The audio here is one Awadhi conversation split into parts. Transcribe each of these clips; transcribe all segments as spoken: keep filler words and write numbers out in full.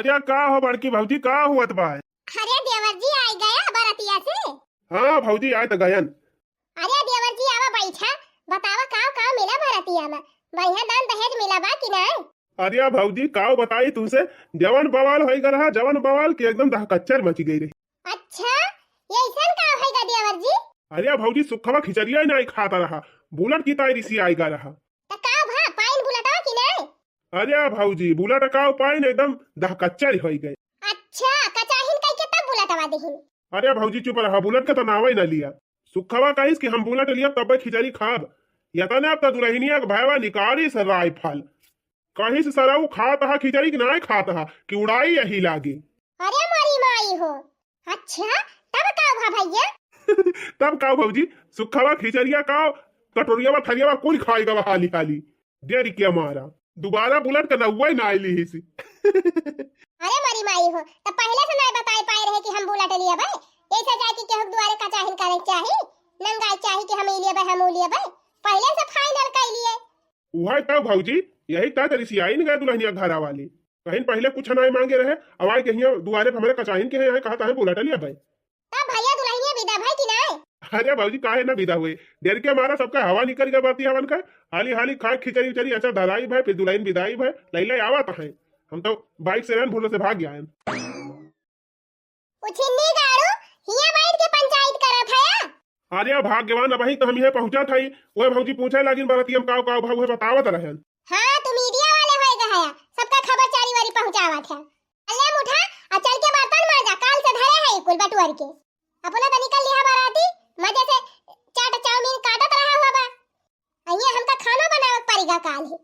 अरे का हो बड़की भौजी, का हुअत बा? अरे देवर जी आइ गया बरतिया से? हाँ भौजी, आइ त गयन। अरे देवर जी आवा बैठा, बतावा काव काव मिला बरतिया में, बढ़िया दान दहेज मिला बा कि नाय? अरे भौजी काव बताई तुमसे, जवन बवाल होइ गया रहा, जवन बवाल कि एकदम दहकच्चर मच गई रही। अच्छा, ये ऐसन काव होइ गा देवर जी? अरे भौजी सुखवा खिचड़िया ही नाय खाता रहा, बुलट की ताई रिसी आइ गया रहा। त काव भा, पाइन बुलटवा कि नाय? अरे भौजी, बुलट काव पाइन एकदम दहकच्चर होइ गए। अच्छा, कचाहिन कइ के तब बुलटवा देहिन? अरे भौजी चुप रहा, बुलट के तो नावे ना लिया। सुखवा कहिस कि हम बुलट लिया तब खिचड़ी खाब। यतने अब तो दुल्हनिया के भयवा निकालिस राइफल। कहिस सरऊ खात हा खिचड़ी कि नाय खात हा कि उड़ाई यही लागे। अरे मोरी माई हो, अच्छा, तब का भा भैया? तब का भौजी, सुखवा खिचड़िया का कटोरिया थरिया कुल खाई गवा हाली हाली। देरी के मारा, दोबारा बुलट के नौवे ना आइली ही सी। अरे मरी माई हो, त पहिले से नाय बताए पाए रहे कि हम बुलट लिए बे। ऐसे जाए कि केहू के दुआरे कचाहिन करे के चाही, नंगाए चाही कि हम ई लिए बे, हम ऊ लिए बे। पहिले से फाइनल कर लिए। उहे तो भौजी, यही तो तेरी सियाई न गए दुल्हनिया घरा वाली। कहीं पहिले कुछ नाय मांगे रहे, अब आए के हियां दुआरे पे हमरे कचाहिन के हैं, कहा ताहे बुलट लिए बे। तब भैया दुल्हनिया विदा भई कि नाय? अरे भौजी, काहे ना विदा हुए? डर के मारा सबका हवा निकल गया बरती हवन का। हाली हाली खाए खिचड़ी उचड़ी, अच्छा धराई भय, फिर दुल्हन विदाई भय, लैले आवत है। हम तो बाइक से रहन, भूलो से भाग गया है। उछिन्नी गाड़ू, हिया बैठ के पंचायत करत है। अरे भाग्यवान, अबही तो हम ये पहुंचा था ही, वह भौजी पूछे लागिन बरती हम काव काव भाव है बतावत रहन। हाँ, तू मीडिया वाले होए गए है, सबका खबर चारी वारी पहुंचावत है। अल्ले मुठा, आ चल के बर्तन मांजा, काल से धरे है कुल बटुअर के। अपना तो निकल लिहा बाराती, मजे से चाट चाउमीन काटत रहा हुआ बा। अइया हमका खाना बनावे के पड़ेगा काल ही।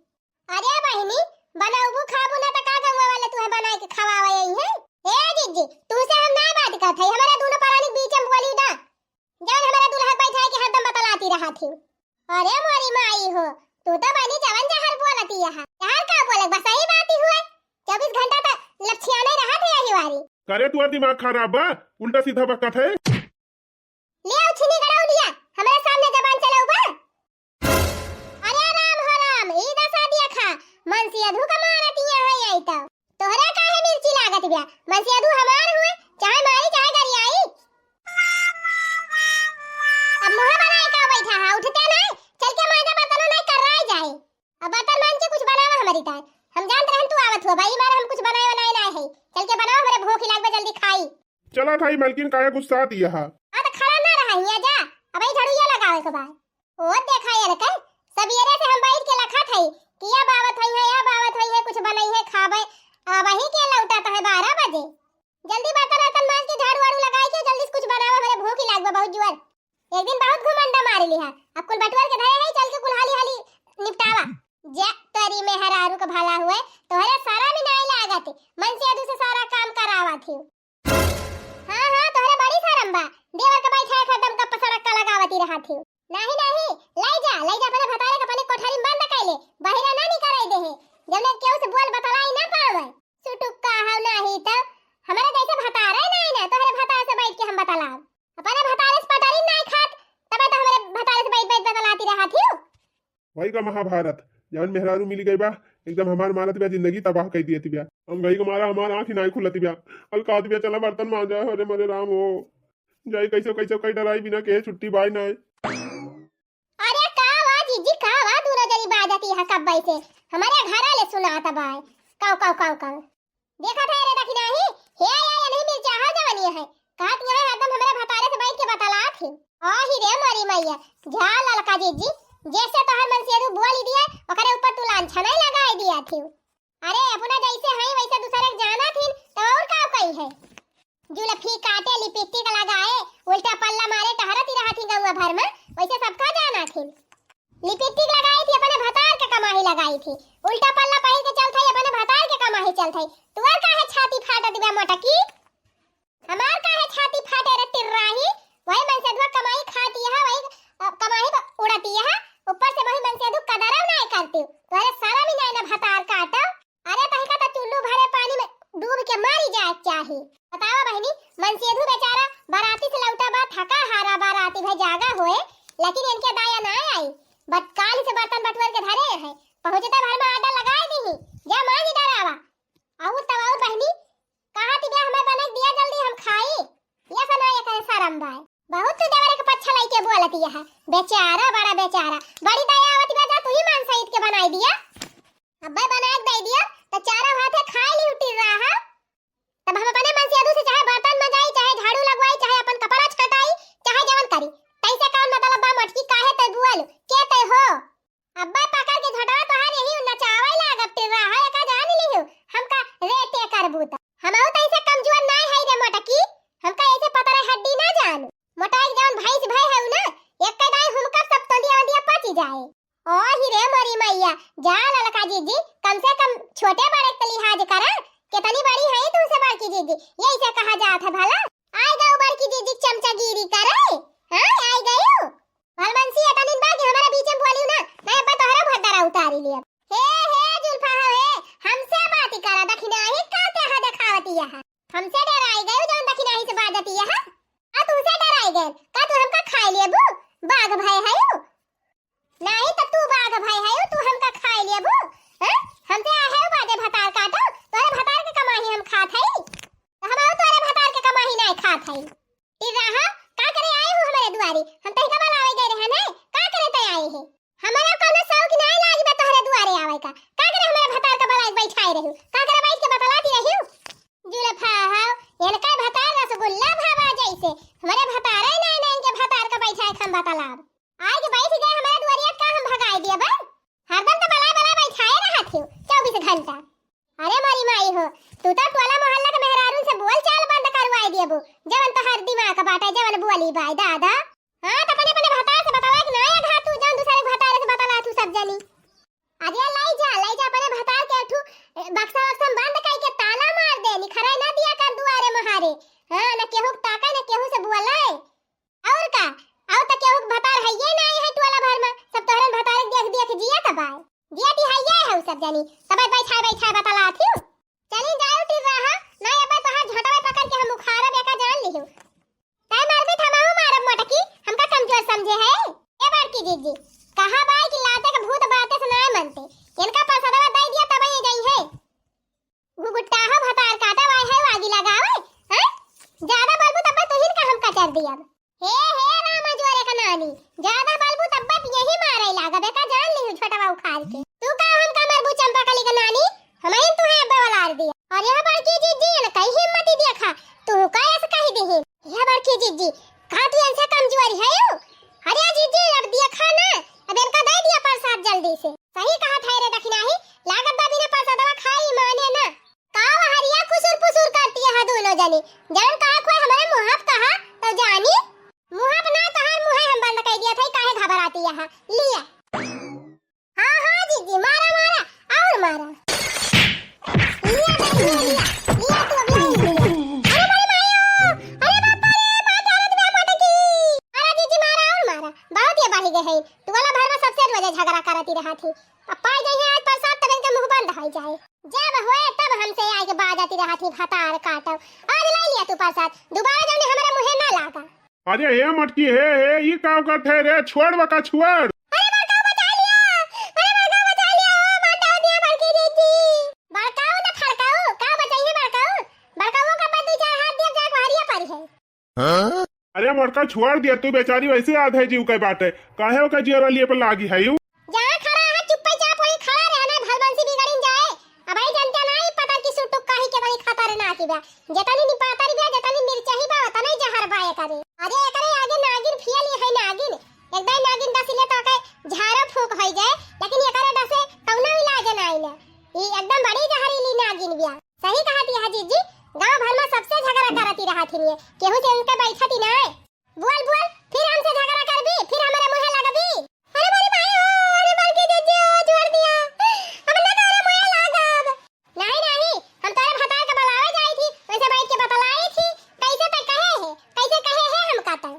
अरे बहिनी, बनाबू खाबू ना त का गंगा वाले तुहे बनाए के खवावे आई है? ए जिज्जी, तुमसे हम ना बात करत है, हमारे दोनों परानी के बीच में बोली ना। जौन हमारे दुल्हा बैठाए के हरदम बतलाती रहा थी। अरे मोरी माई हो, तू तो बनी जवन जहर बोलती है। जहर का बोले, बस यही बात ही हुए। चउबीस घंटा तक लपछियाने रहा थे यही वारी। करे तू दिमाग खराब बा, उल्टा सीधा बकत है। ले आओ छीनी गड़ाऊ लिया, हमारे सामने जबान चलाऊ बा। अरे राम हो राम, ई दसा देखा, मनसेधू का मारत यहाँ है आई तो। तोहरे काहे मिर्ची लागत बिया? मनसेधू हमार हुए, चाहे मारी चाहे गरियाई। अब मुँह बनाए का बैठा है, उठते नहीं, चल के मांजा बर्तनों नहीं कर रहा जाए। अब बर्तन मांज के कुछ बनावा हमारी ताय। हम जानत रहन तू आवत हुआ, भाई मारे हम कुछ बनाए बनाए ना है। चल के बनावा, हमरे भूख ही लाग बा, जल्दी खाई। चला था ई मलकिन, काहे गुस्सात यहा? आ तो खड़ा ना रहा हिया जा, अब ई झाड़ू ये लगावे के बा। ओ देखा ये लके, सबेरे से हम बैठ के लखत हई कि या बावत होई है, या बावत होई है, कुछ बनई है खाबे। अब वही के लौटत है बारह बजे। जल्दी बर्तन वर्तन मांज के झाड़ू वाड़ू लगाई के जल्दी से कुछ बनावा, हमरे भूख ही लाग बा बहुत जुअर। एक दिन बहुत घुमंडा मार लिहा। अब कुल बटुअर के धरे है, चल के कुल हाली हाली निपटावा। जा तोरी मेहरारू के भला हुए, तोहरे सारा में नाई लागत, मनसेधू से सारा काम करावा थी। हाँ हाँ, तोहरे बड़ी शरम बा, देवर के बैठा के एकदम गप सड़क का लगावती रहा थी। नहीं नहीं, लाई जा, लाई जा अपने भतारे के अपने कोठरी में बंद कर ले, बहिरा ना निकराई दे है, जौने केहू से बोल बतलाई ना पावे। सुटुक्का हव नाही त, हमरे जैसे भतारे नाही ना, तोहरे भतार से बैठ के हम बतलाब। अपने भतारे से पटरी नाही खात, तबे तो हमरे भतारे से बैठ बैठ बतलाती रहत हियो। वही का महाभारत, जवन मेहरारू मिली गई बा, एकदम हमार मारत बा, जिंदगी तबाह कर दिए तिबिया। हम गई के मारा हमार आँख ही नाही खुलत बा। अल कहत बा, "चला बर्तन मांजा, अरे मरे राम हो, जाई कैसे कैसे कई डराई बिना के छुट्टी बाई नाही।" अरे का वा जीजी, का वा दूनो जनी बाजत यहाँ कब्बई से? हमारे घरा ले सुनात बाय। काव, काव, काव, काव। देखत है रे दखिनाही, हे आया या नहीं मिर्चा हो जवनी है। कहत यहाँ हरदम हमारे भतारे से बैठ के बतलात ही। आही रे मोरी मैया, जा ललका जीजी, जैसे तोहर मनसेधू बोली दिया, ओकरे ऊपर तू लांछन ही लगाई दिया थी। अरे, अपना जैसे हई वैसे दूसरे के जानत हिन, तो और का कही है? जुल्फी काटे, लिपस्टिक लगाए, उल्टा पल्ला मारे, टहरत ही रहत ही गौवा भर में, वैसे सबका जानत हिन। लिपस्टिक लगाई थी, अपने भतार के कमाही लगाई थी, उल्टा पल्ला पहिर के चलत हई, अपने भतार के कमाही चलत हई। तू और काहे छाती फाटत बा मोटकी? हमार काहे छाती फाटे रे तिर्राही? वही मनसेधुआ कमाई खाती है, वही, अ, कमाई ब-, उड़ाती है, ऊपर से वही मनसेधु कदरव नाय करती। तोहरे शरम ही नाय ना भतार काटो। अरे तहिका तो चुल्लू भरे पानी में डूब के मारी जाए चाही। बतावा बहिनी, मनसेधु बेचारा बाराती से लौटा बा, थका हारा बाराती भाई जागा होए, लेकिन इनके दाया ना आई। बट काल से बर्तन बटुअर के धरे हैं, पहुँचते भर में आटा लगाए दी, जा मांझ डरावा। और तब और बहिनी, शरम बाय। बहुत तू देवरे के पच्छा लइके बोलत यह। बेचारा, बड़ा बेचारा। बड़ी दया आवत बा, जा तू ही मान सहित के बनाई दिया। अब्बे बनाए के दे दिया, त चारों हाथे खाए ली उठी रहा। तब हम अपने मन से अदू से चाहे बर्तन मजाई, चाहे झाड़ू लगवाई, चाहे अपन कपड़ा छटाई, चाहे जवन करी। तैसे कौन मतलब बा मोटकी, काहे तै बुअल, के तै हो? अब्बे पकड़ के झोटवा तोहार यही नचावे लागब टिर्रा है, एका जान लिहू, हमका रेटे करबू त। हमहू त ऐसे कमजोर नाय है रे मोटकी, हमका ऐसे पतरे हड्डी ना जान। मोटाई जवन भैंस भय है ना, एक दाई हुमका सब तंदिया वंदिया पची जाए। ओ ही रे मोरी मैया, जा ललका जीजी, कम से कम छोटे बड़े के लिहाज करा, कितनी बड़ी है तुमसे बड़की जीजी, यही से कहा जात है भला। आई गऊ बड़की जीजी चमचागिरी करे, हाँ आई गऊ। भलमनसी एतनिन बा कि हमारे बीच में बोलियो ना, नहीं अब्बा तोहरा भद्दरा उतारी लिया। हे, हे जुल्फा हो हे, हमसे बात करा, दखिनाही का ते हा देखावती यह। हमसे डराई गयू जौन दखिनाही से बाजती यह। आ तुमसे डराई गए, का तू हमका खाए लेबू? बाघ भय है यू? नहीं तो तू बाघ भय है यू, तू हमका खाए लेबू? हैं? हमसे आहे बाजे भतार काटो, तोरे भतार के कमाही हम खात हई। तो हम तोरे भतार के कमाही नहीं खात हई। टिर्रा हा, का करे आए हो हमारे दुआरे? हम तही का बुलावे गए रहे हैं, का करे तय आए हैं? हमारा कोनो शौक नाय लागी बा तोहरे दुआरे आवे का। का करे हमारे भतार का बुलाए बैठाए रही? का करे बैठ के बतलाती रही? जुल्फा हाव, इनका भतार रसगुल्ला भावा जैसे। हमारे भतारे नाय नाय इनके भतार का बैठाए के हम बतलाब। आए के बैठ गए हमारे दुआरिया का हम भगाए दिए बा? हरदम तो बुलाए बुलाए बैठाए रहत हो चउबीस घंटा। अरे मोरी माई हो, तू तो टोला मोहल्ला के मेहरारून से बोल चाल बंद करवाई देबू। जवन तोहार दिमाग बाटे, जवन बोली बाय दादा। हाँ, तो अपने, अपने भतार से बतला के ना आया घा तू, जवन दूसरे के भतार से बतला तू सब जनी। अरे लाई जा, लाई जा अपने भतार के अठू, ए, बक्सा वक्सा में बंद कई के ताला मार दे, निखराई ना दिया कर दुआरे महारे। हाँ, न केहू के ताके, न केहू से बोले। और का? और त केहू के भतार हइये नाई है टोला भर में, सब तोहरन भतार के देख देख जियत बाय। जियत ही हइये है उ सब जनी, तब बैठा बैठा बतलात ही। चली जाओ टिर्रा हा, नाई अब तोहार झोंटवे पकड़ के हम उखाड़ब एका जान लिहू। तै मारबी त हमहू मारब मोटकी, हमका कमजोर समझे है। ए बड़की जीजी, कहा बाय कि लाते के भूत बाते से नाय मनते, इनका प्रसादवा दे दिया तब ये जाई है। घुघुट्टा हो भतार काटा वाय है आगी लगावे, हैं? ज्यादा बोलबू तब तुहिन का हम कचर दियब। हे, हे रामा जोरे का नानी, ज्यादा बोलबू तब यही मारे लागबे का जान लिहू छोटवा उखाड़ के। तू का हम का मरबू चंपा कली का नानी, हमहिन तुहे अब्बे वाला आर दिया। और यह बड़की जीजी न कई हिम्मत ही देखा, तू का ऐसे कही दिही। यह बड़की जीजी, का तू इनसे कमजोरी है यू? अरे जीजी, अब देखा ना, अब इनका दे दिया प्रसाद जल्दी से। सही कहा था रे दखिनाही, लागत बा बिना प्रसादवा खाई माने ना। का वहरिया खुसुर फुसुर करती है दोनों जने? जान कहा खोए हमारे मुँह पे कहा तो जानी। मुँह पे ना तोहार मुँह हम बंद कर दिया था, काहे घबराती है? लिया। हाँ, हाँ, जीजी, मारा, मारा, और मारा। लिया, बहन, लिया, लिया, लिया, तू अब लाई, लिया। अरे, मारे मायो, अरे, बाप रे, मार डालत बा मोटकी। मारा, जीजी, मारा, और मारा। बहुत ये बढ़ गए हैं। टोला भर में सबसे रोजे झगड़ा करती रहत ही। अब पाई जाई है आज प्रसाद, तब इनके मुँह बंद हो जाए। जब होए, तब हमसे आके बाजती रहत ही, भतार काटो। आज ले लिया तू प्रसाद, दोबारा जौने हमारे मुँहे ना लागा। अरे हे मटकी, हे, हे, ई का करत है रे? छोड़ बका, छोड़। अरे बड़काऊ बचा लिया, अरे बड़काऊ बचा लिया, ओ माता दिया बड़की दीदी। बड़काऊ ना खड़काऊ, का बचाई है बड़काऊ? बड़काऊ का पर दू चार हाथ दिया जाके हरिया परी है। अरे मोटका छोड़ दिया, तू बेचारी वैसे आधे जीव के बाटे, काहे ओका जियरा लिए पे लागी है यू? जहाँ खड़ा है चुप्पे चाप वही खड़ा रहना, भलबंसी बिगड़िन जाए। अबे जनता ना ही पता कि सुटुक काहे के बड़ी खतरनाक बा। जतनी निपातर बा, जतनी मिर्चा ही बा, उतने जहर बा एकरे। अरे एकरे आगे नागिन फियल ही है नागिन। एक दाई नागिन डसिले तो के झाड़ा फूंक होई जाए, लेकिन एकरे डसे कौनो इलाज नाई ना। ई एकदम बड़ी जहरीली नागिन बिया। सही कहत यह जीजी, गांव भर में सबसे झगड़ा करती रहत हिनिये, केहू से इनके बैठती ना। बोल, बोल, फिर हमसे झगड़ा करबी, फिर हमारे मुँहे लगबी। अरे मोरी माई हो, अरे बड़की जीजी हो, छोड़ दिया। हम ना तोरे मुँहे लागब। नहीं, नहीं, हम तोरे भतार के बुलावे जाई थी, वैसे बैठ के बतलाई थी, कैसे तक कहे है, कैसे कहे है हम कहते।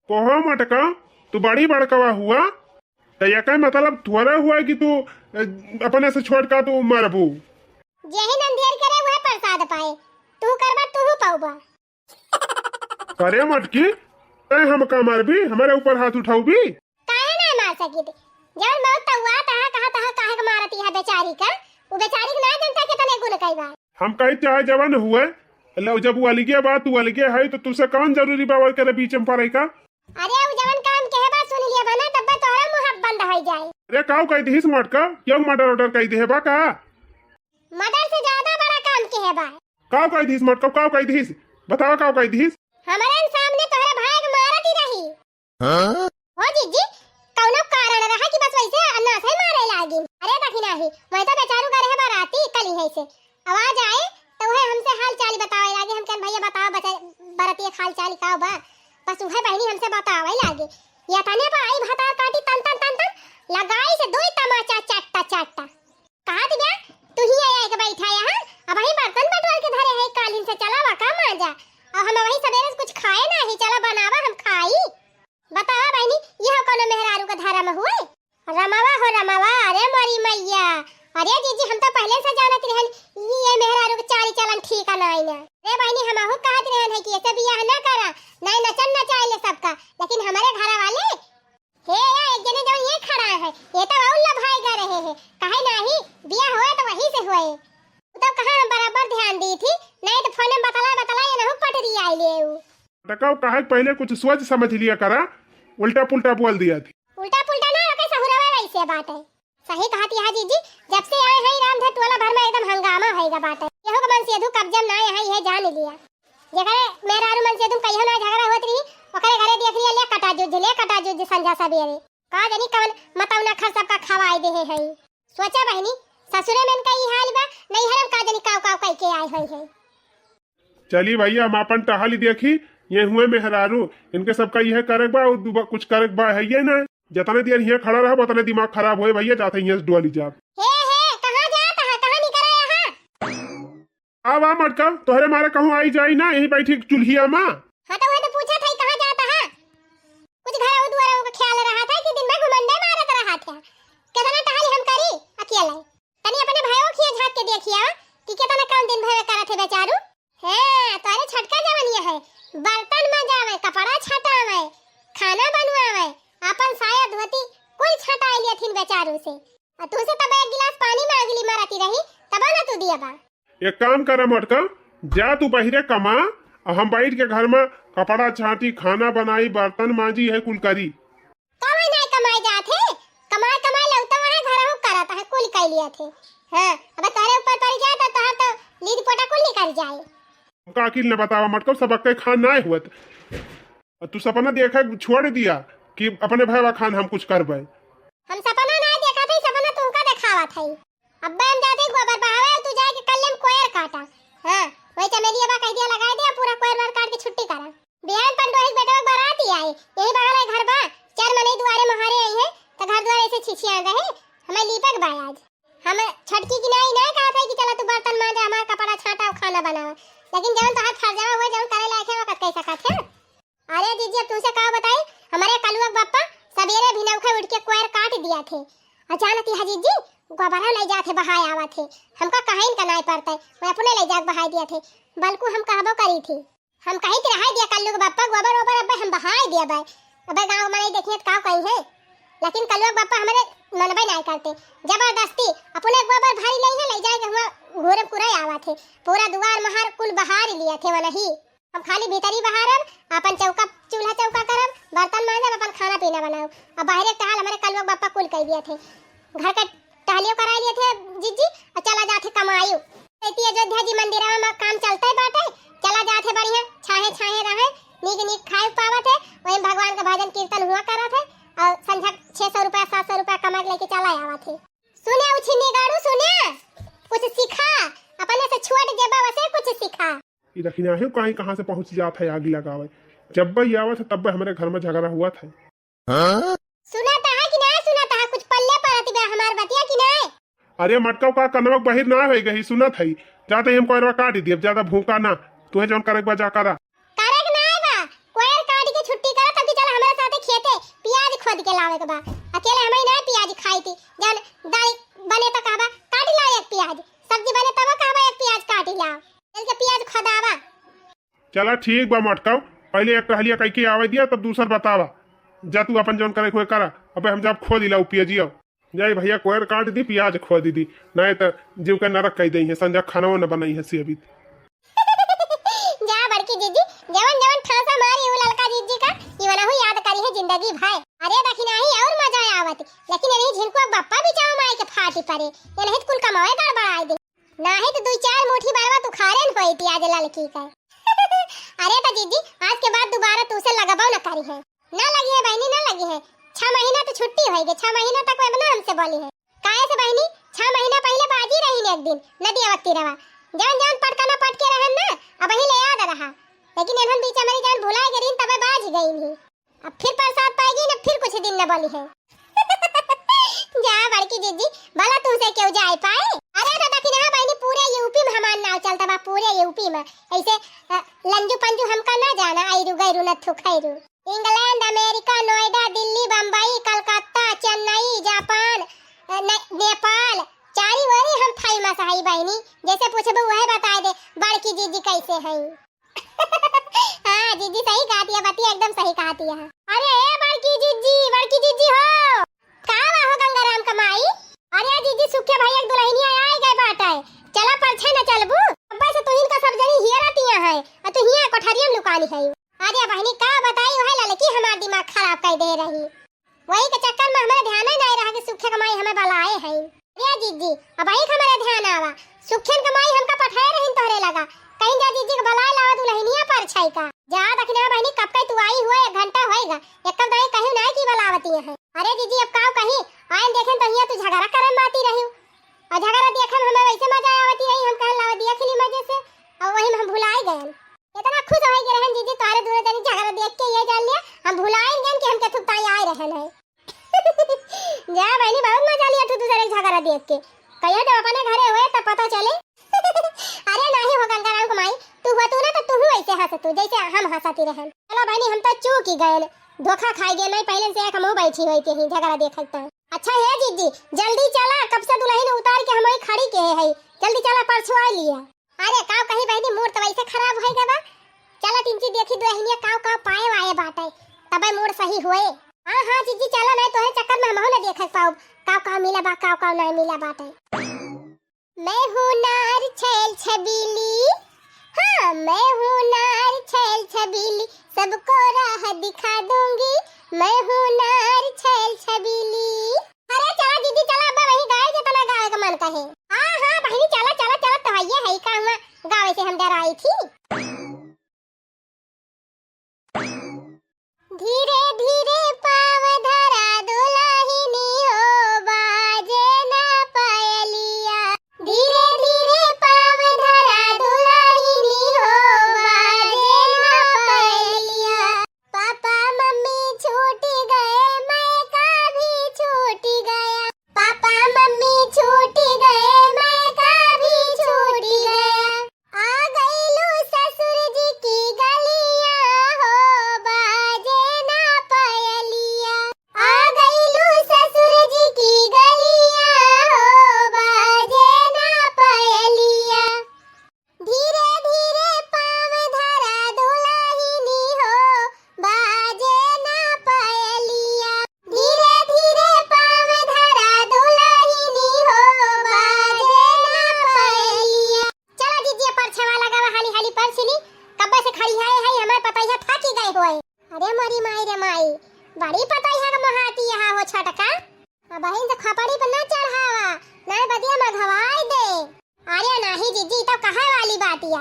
कोहो मटका, तू बड़ी बड़कवा हुआ, त एकै मतलब थोड़े हुआ कि तू, अ, अपने से छोटका तू मरबू। जेही नंदियर करे उहे प्रसाद पाए, तू करबा तू पौबा। करे मटकी, तै हमका मारबी, हमरे ऊपर हाथ उठाउबी? काहे ना मार सकित? जवन बहुत तउआ तहा कहा तहा काहे के मारत यह बेचारी का? उ बेचारी के ना जनता के तने गुण कई बा। हम कही चाहे जवन हुए, लो जब वो अलगे बा, तू अलगे है, तो तुसे कौन जरूरी बा ओकरे बीच में पड़े का? अरे उ जवन काम के है बा सुन लिया बा ना, तब तोहरा मुंह बंद हो जाए। अरे काऊ कही दिहिस मटका? क्यों मर्डर ऑर्डर कही दे बा का? मर्डर से ज्यादा बड़ा काम के है बा। काऊ कही दिहिस मटका, काऊ कही दिहिस? बतावा काऊ कही दिहिस? हमारे सामने तोहरे भाई के मारत ही रही। हाँ? हो जीजी, कौनो कारण रहा कि बस वैसे अन्ना से मारे लागी? अरे देखी नाही, मैं तो बेचारू करे है बाराती कली है से। आवाज आए तो वह हमसे हाल चाल बतावे लागे। हम कहन भैया बताओ बचा-, बरतिया के हाल चाल का बा? बस वह बहनी हमसे बतावे लागे। या तने पर आई भतार काटी तन तन तन तन, लगाई से दो तमाचा चट्टा चट्टा। कहा दिया, तू ही आया के बैठा यहाँ, अब वही बर्तन बटोर के धरे है कालीन से, चला वा का मांजा। अब हम वही सवेरे से कुछ खाए नाही, चला बनावा हम खाई। बतावा बहनी, यह कौनो मेहरारू का धर्म हुए? रमावा हो रमावा, अरे मोरी मैया, अरे जीजी हम तो पहले से जानत रहन, ये मेहरारू के चाल चलन ठीक है नाही ना। अरे बहनी हम आहू कहत रहन है कि ऐसे बियाह ना करा, नाही नचन नचाए ले सबका, लेकिन हमारे घर वाले, हे या एक जने जो ये खड़ा है, ये तो और लभाए गा रहे हैं, काहे नाही, बियाह हुए तो वही से हुए। वो तो कहाँ हम बराबर ध्यान दी थी, नाही तो फोन में बतला बतला ये नहु पटरी आई ले उ। टकाऊ काहे के पहले कुछ सोच समझ लिया करा, उल्टा पुल्टा बोल दिया थी। उल्टा पुल्टा ना, ओके सहुरवा वैसे बात है। सही कहत यह जीजी, जब से आए हैं रामधर टोला भर में एकदम हंगामा होइगा बाटे। केहू के मनसेधु कब्जा में ना है, ये जान लिया। जेकरे मेहरारू मनसेधु में कहियो ना झगड़ा होत रही, ओकरे घरे देख लिया, ले कटा जुज, ले कटा जुज संझा सबेरे। का जानी कवन मतौना खर सबका खवाई देहे हैं। सोचा बहनी, ससुरे में इनका ई हाल बा, नैहर में का जानी काव काव कह के आए हुए हैं। चली भैया, हम आपन टहली देखी, ये हुए मेहरारू, इनके सबका यह करे के बा, और दुबा-, कुछ करे के बा है ये ना। जतने देर हियाँ खड़ा रहब, उतने दिमाग खराब होए भैया, जाते हियाँ से डोली जाब। हे, हे, कहाँ जात है, कहाँ निकरा यहाँ? आवा मटका, तोहरे मारे कहूँ आई जाई ना, यहीं बैठी चुल्हिया मा। हाँ तो वह तो पूछत है, कहाँ जात है? कुछ घर और दुआर का ख्याल रहा था कि दिन भर घुमंडे मारत रहा था। कितना टहली हम करी अकेले। तनी अपने भाइयों खिया झांक के देखिया कि कितना काम दिन भर में करत है बेचारू। हाँ, तोरे छोटका जवनिया है, बर्तन मजावे, कपड़ा छटावे, खाना बनवावे, अपन साया धोती कुल छटाई लिया थिन बेचारू से। आ तू से तब एक गिलास पानी मांग ली मारती रही, तब ना तू दिया बा। एक काम करा मटका, जा तू बहिरे कमा, आ हम बैठ के घर में कपड़ा छाटी, खाना बनाई, बर्तन मांजी, है कुल करी। कमाई नाई कमाई जात है, कमाई कमाई लौटा वहाँ घर हो करत है, कुल कई लिया थे। हाँ, अब तोहरे ऊपर पड़ जाए तो तोहर तो लीद पोटा कुल निकल जाए। हमका अकिल न बतावा मटका, सबक के खान नाई हुअत। तू सपना देखा छोड़ दिया कि अपने भाई खान हम कुछ करबे। हम सपना नाई देखा थे, सपना तुमका देखावा था। अब्बे हम जाते गोबर बहावे, तू जाए के कल्ले में कोयर काटा। हाँ, वही चमेलिया बा कह दिया लगाए दे, पूरा कोयर बार काट के छुट्टी करा। बिहान पंडोही के बेटवा के बारात ही आई, यही बगल है घर बा, चार मनई दुआरे मोहारे आई है, तो घर दुआरे ऐसे छिछियान रहे, हमें लीपे के बा आज। हम छटकी की नाई ना कहा था कि चला तू बर्तन मांजा, हमारा कपड़ा छाटा और खाना बनावा, लेकिन जवन तोहार फर्जवा हुआ, जवन करे लायक है, वो कत कह सकत है। अरे जीजी, अब तुमसे का बताई, हमारे कलुआ के बप्पा सबेरे भिनौखे उठ के कोयर काट दिया थे। आ जानती है जीजी, गोबरा ले जात है, बहाए आवत है। हमका कहीं का नाई पड़ता है, मैं अपने ले जाके बहाए दिया थे। बल्कु हम कहबो करी थी, हम कही थी रहाई दिया कल्लू के बप्पा, गोबर ओबर अब हम बहाए दिया भाई। अब गाँव में नहीं देखिए तो का कहीं है, लेकिन कलुआ के बप्पा हमारे मनबे नाई करते। जबरदस्ती अपने गोबर भारी ले है, ले जाए के हुआ घूरे पूरा आवत है, पूरा दुआर महार कुल बहार लिया थे वो नहीं। अब खाली भीतरी बहारब, अपन चौका, चूल्हा चौका करब, बर्तन मांजब, अपन खाना पीना बनाऊ। अब बाहरे के टहल हमारे कलुआ के बप्पा कुल कह दिया थे। घर के टहलियो कराई लिए थे जीजी, और चला जात है कमाई। कहती अयोध्या जी मंदिर में काम चलते बाटे, चला जात है बढ़िया, छाहे छाहे रहे, नीक नीक खाए पावत है, वही भगवान का भजन कीर्तन हुआ करत है, और संझा छह सौ रुपया, सात सौ रुपया कमा के लेके चला आवत है। सुने उछिन्नी गाड़ू, सुने, कुछ सीखा, अपने से छोट जेबा वसे कुछ सीखा। ई दखिनाही काहे कहाँ से पहुँच जात है आगी लगावे। जब भी आवत है तब भी हमारे घर में झगड़ा हुआ था। सुनत है कि ना सुनत है, कुछ पल्ले परत बा हमार बतिया कि ना? अरे मटका का कनवा के बहिर ना होई गई, सुनत है। जाते ही हम कोयरवा काट दिए, ज्यादा भूखा ना, तुहे जौन करे के बा जा करा। करे के ना बा, कोयर काट के छुट्टी करा तब कि चला लावे के बा। अकेले हमही ना पियाज खाई थी, जौन दाल बने तो कहबा काटी लाओ एक पियाज, सब्जी बने तब कहबा एक पियाज काटी लाओ, चल के पियाज खोदावा। चला ठीक बा मोटकाऊ, पहिले एक टहलिया कइके आवे दिया, तब दूसर बतावा। जा तू अपन जौन करे के होए करा, अबे हम जाब खोद दिला उ पियजिया। जाई भइया कोयर काट दी, पियाज खोद दी, नाहीं त जीव के नरक कइ देइहैं, संझा खानवो न बनइहैं सी अभी। जा बड़की जिज्जी, जवन जवन ठासा मारी उ ललका जिज्जी का, इवनहु याद करिहैं जिंदगी भर। अरे दखिनाही अउर मजा आवत, लेकिन इनही झिनकुआ बप्पा बिचाऊ माई के फाटी परे, इनही त कुल कमावे गड़बड़ाई दे। नाहीं त दुइ चार मुठी बरवा तू खारेन होई पियाज ललकी का। अरे त जिज्जी, आज के बाद दुबारा तू से लगबो न करिहैं। ना लगिहैं बहिनी, ना लगिहैं। छह महीना त छुट्टी होइगे, छह महीना तक वेब ना हमसे बोलिहैं। काहे से बहिनी, छह महीना पहिले बाजी रहिन एक दिन नदिया वक्ती रवा, जौन जौन पटकना पटके रहन ना, अबहीं ले याद रहा। लेकिन एनहन बीच में जौन भुलाए गे रहिन, तबे बाज गइन ही। अब फिर बरसात पाएगी ना, फिर कुछ दिन न बोलिहैं। जा बड़की जिज्जी, भला तुमसे केहू जाए पाए? अरे तो दखिनहा बहिनी, पूरे यूपी में हमार नाव चलता बा, पूरे यूपी में। ऐसे, अ, लंजू पंजू हमका ना जाना, आयरू गैरू न थुखैरू। इंग्लैंड, अमेरिका, नोएडा, दिल्ली, बम्बई, कलकत्ता, चेन्नई, जापान, अ, ने-, नेपाल, चारी ओरी हम famous हई बहिनी। जैसे पूछबू वह बताए दे, बड़की जिज्जी कैसे हई। हाँ, जिज्जी सही कहती है, बतिया एकदम सही कहती है। अरे ए बड़की जिज्जी, बड़की जिज्जी हो। का बा हो गंगाराम का माई? अरे जिज्जी, सुखे भइया के दुलहिनिया आइ गए बाटे। चला परछे न चलबू? अब्बे से तुहिन का सब जनी हियरतिया है, आ तू हिया कोठरिया में लुकानी है। अरे बहिनी, का बताई, वह ललकी हमार दिमाग खराब कर दे रही। वही के चक्कर में हमारे ध्यान ही नहीं रहा कि सुखे के माई हमें बलाए हैं। अरे जिज्जी, अब आई हमारे ध्यान आवा, सुखेन के माई हमका पठाए रहिन तोहरे लगा, कहीं जा जिज्जी के बलाए लावा दुलहिनिया परछाई का। जा दखिना बहिनी, कब के तू आई हुआ, एक घंटा होएगा, एक कब दाई कहीं नहीं की बलावती है। अरे जिज्जी, अब काव कही, आयन देखेन तो हिया तू झगड़ा करन माती रही, और झगड़ा देखे में हमें वैसे मजा आवती रही, हम कहन लावा दिया खिली मजे से, और वही में हम भुलाई गए। इतना खुश होई के रहन जिज्जी, तोहरे दोनों जनी झगड़ा देख के ये जान लिया, हम भुलाइन गए कि हमके थुकताई आए रहन है। जा बहिनी, बहुत मजा लिया तू दूसरे के झगड़ा देख के। कहियो तो अपने घरे हुए तब पता चले। अरे नाही हो गंगाराम के माई, तू हुआ तू ना तो तू ऐसे हंस तू जैसे हम हंसती रहन। चलो बहिनी, हम तो चूक ही गए, धोखा खाई गए, नहीं पहले से एक हमहू बैठी हुई के ही झगड़ा देखत तो। अच्छा हे जिज्जी, जल्दी चला, कब से दुलहिन उतार के हम वही खड़ी के है, जल्दी चला परछुआ लिया। अरे काव कही बहिनी, मूड तो वैसे खराब होई गवा। चला टिंची देखी दुलहिनिया काव काव पाए वाए बाटे, तबे मूड सही होए। हाँ हाँ जिज्जी चला, नहीं तोहरे चक्कर में हमहू न देख पाउब काव काव मिला बा, काव काव नहीं मिला बाटे। मैं हूँ नार छैल छबीली, हाँ मैं हूँ नार छैल छबीली, सबको राह दिखा दूंगी, मैं हूँ नार छैल छबीली। अरे चला जिज्जी चला, अब्बा वही गाए जितना गावे का मन कहे। हाँ हाँ बहिनी चला चला चला, तो हइये है का हुआ गावे से हम डराई थी। धीरे धीरे पाँव धरा दुलहिनी हो, बाजे ना पायलिया। धीरे धीरे पाँव धरा दुलहिनी हो, बाजे ना पायलिया। पापा मम्मी छूट गए, मैं का भी छूट गया। पापा मम्मी छूट गए, मैं का भी छूट गया। आ गईलू ससुर जी की गलिया हो, बाजे ना पायलिया। आ गईलू ससुर जी की गलिया हो, बाजे ना पायलिया। धीरे धीरे पाँव धरा दुलहिनी हो, बाजे ना पायलिया। धीरे धीरे पाँव धरा दुलहिनी हो, बाजे ना पायलिया। चला जिज्जी, परछवा लगावा, हाली हाली परछी ली, कब्बे से खड़ी है, है हमार पतैया थाकी गए होए। अरे मोरी माई रे माई, बड़ी पतैया का मोहाती यहाँ हो छोटका। अब बहिन से खपड़ी पर ना चढ़ावा, नहीं बदिया में घवाई दे। अरे नाही जिज्जी, ई तो कहे वाली बातिया।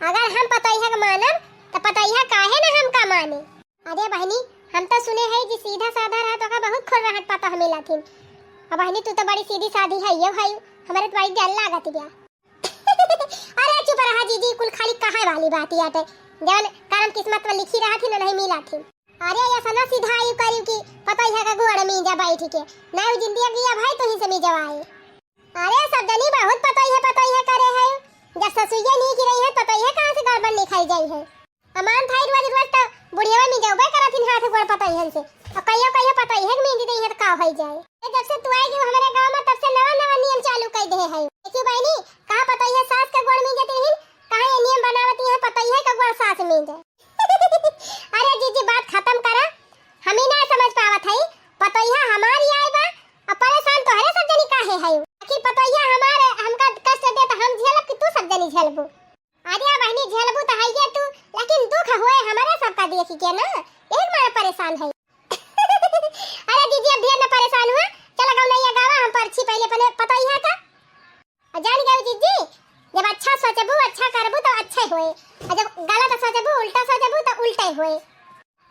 अगर हम पतोहिया के मानब, तो पतोहिया काहे ना हमका माने? अरे बहिनी, हम तो सुने है कि सीधा साधा रहा तो का बहुत खोल रहत पतोह मिलथिन। अब बहिनी, तू तो बड़ी सीधी साधी है, यो है, हमारे तो बड़ी डर लागत बिया। अरे चुप रहा जिज्जी, कुल खाली कहे वाली बातिया टे। जौन करम किस्मत में लिखी रहथिन, नहीं मिलथिन। अरे ऐसा ना सीधा यू करियो कि पतोहिया का गोड़ में जा बैठ के, ना वो जिंदगी अब है तो ही से मिजवाए। अरे सब जनी बहुत पतोहिया पतोहिया करे है, जब ससुइया नहीं की रही है, पतोहिया कहाँ से गड़बड़ निकल जाई है? अमान थाई रोज रोज तो बुढ़िया में जौबे करत हिन हाथ गोड़ पतोहियन से, और कहियो कहियो पतोहिया के मेहंदी देइहैं त का होइ जाए। ए, जब से तू आइ गयू हमरे गाँव में, तब से नवा नवा नियम चालू कइ देहे है। देखियो बहिनी, कहाँ पतोहिया सास के गोड़ मींजत रहिन, कहाँ ये नियम बनावत हैं पतोहिया के गोड़ सास मींजे। अरे जीजी, बात खतम करा, हम ही ना समझ पावत है, पतोहिया हमारी आए बा, अब परेशान तोहरे सब जनी काहे है? आखिर पतोहिया हमार हमका कष्ट दे त हम झेलब कि तू सब जनी झेलबू? अरे बहिनी, झेलबू त हइये तू, लेकिन दुख होए हमरे सबका देखि के ना, यही मारे परेशान है। अरे जीजी, अब ढेर न परेशान हुआ, चला गौनैया गावा, हम परछी पहिले अपने पतोहिया का। आ जान गयू जीजी, जब अच्छा सोचबू, अच्छा करबू त अच्छे होए, और जब गलत सोचबू, उल्टा सोचबू त उल्टे होए।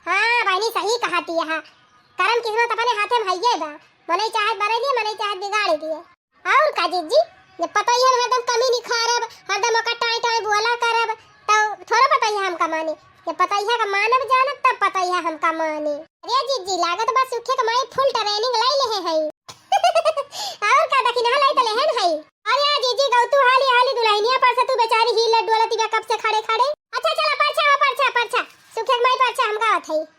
हाँ बहिनी, सही कहत हिया, करम किस्मत अपने हाथे में हइये बा, मनई चाहे बरे दिए, मनई चाहे बिगाड़े दिए। और का जीजी, जब पतोहिया में हरदम कमी निखारब, हरदम ओका टाँय टाँय बोला करब, त थोड़ो पतोहिया हमका माने। जब पतोहिया का मानब जानब, तब पतोहिया हमका माने। अरे जीजी, लागत बा सुखे के माई full training लइ लेहे है। और का दखिनहा लइ त लेहन है। अरे जीजी, गौ तू हाली हाली दुलहिनिया परछा, तू बेचारी हिलत डोलत बा कब से खड़े खड़े। अच्छा चला परछा हो, परछा, परछा, सुखे के माई परछा हम गावत है।